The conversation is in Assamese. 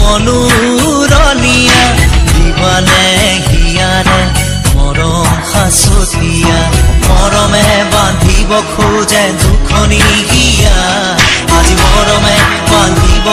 মনোৰণীয়া দিবানে হিয়াৰে মৰম সাঁচতীয়া মৰমে বান্ধিব খোজে দুখনি হিয়া আজি মৰমে বান্ধিব।